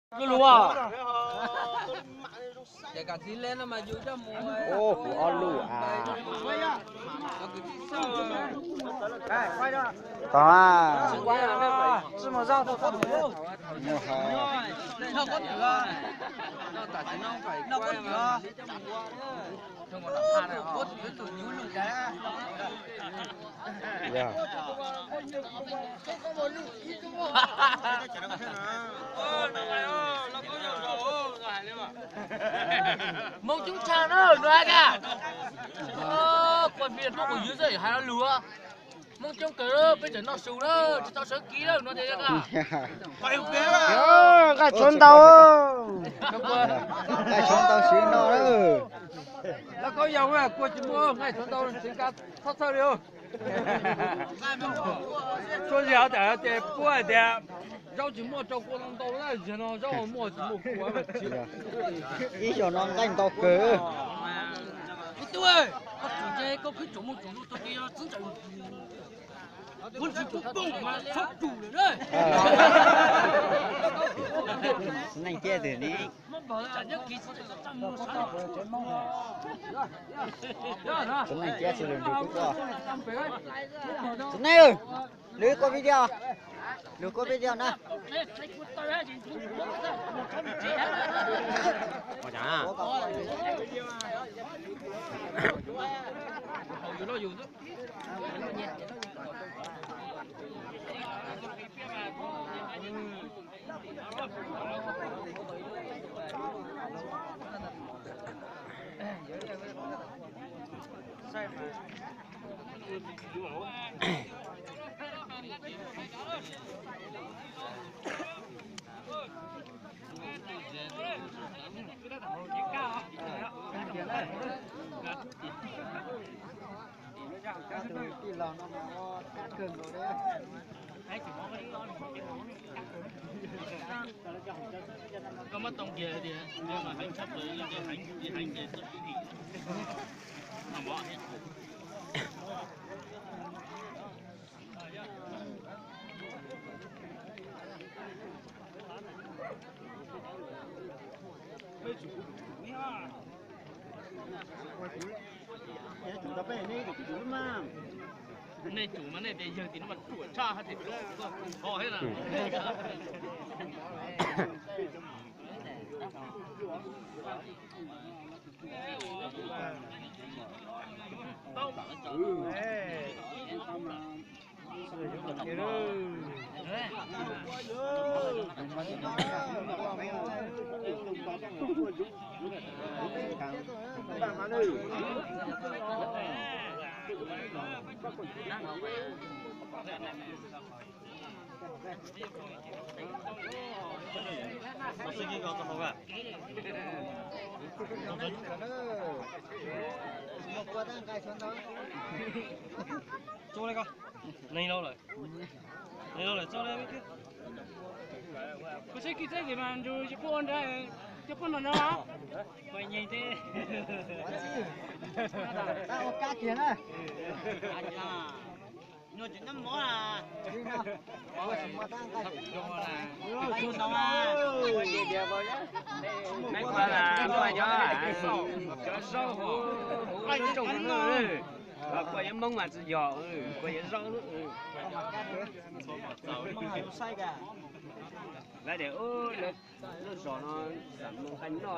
Kuv lus. Ub, kuv ob lus a. Tod a. Hmoob coob tshaj na, no a ka. Kuv fi tuaj kuv ywg xwb hais lo lus. Hmoob coob kawg, peb tseem noj su na, tsis tau sawv kev na, no tias ka. Nqaij tshuav ntau, nqaij tshuav ntau siv no. Lawv koj yog kua tsis muaj nqaij tshuav ntau, tsis kav txhob txhawj li. Txhua yam tas ces puab hais tias zaub tsis muaj rau kua ntau ntau na, zaum no zaub muaj tsis muaj kua. Ib xyoo no nqaij ntau kawg. Ib tug, koj tseem nce koj khwb tsoom mus tsoom lus tau ti xwb ntawd. Kuv tsis pub poob mas txhob tus lawm na. Neeg ciaj twg ni? Txiv neej ciaj tsis lwm nrug kuv ua. Txiv neej, lwm kua video, lwm kua video na. Tij laug no mas kab kawg nkaus li. Koj muab tau kiag tias heev tshaj plaws, heev ces heev ces txoj swb him no mov thiab. Nej tsum mas nej tias yawg tim no mas ruam tshaj hais tias koj kho thiab na. Txua li koj, neeg laus lawm, neeg laus lawm txua li. Kuv saib kis txeb ces mas ntsug tsis pub ua nrad, coj poj no no. Kuv nyeeg teb. Tab ua kab kiag na. Nyuag tsis nyob mov na. Nais Phas mas noj cov, cov zaub hauv lub rooj no, kua yuav Hmoob mas tsis yog, kua yuav zaub. Lawv tias lub zos no xam mus nqaij noj no.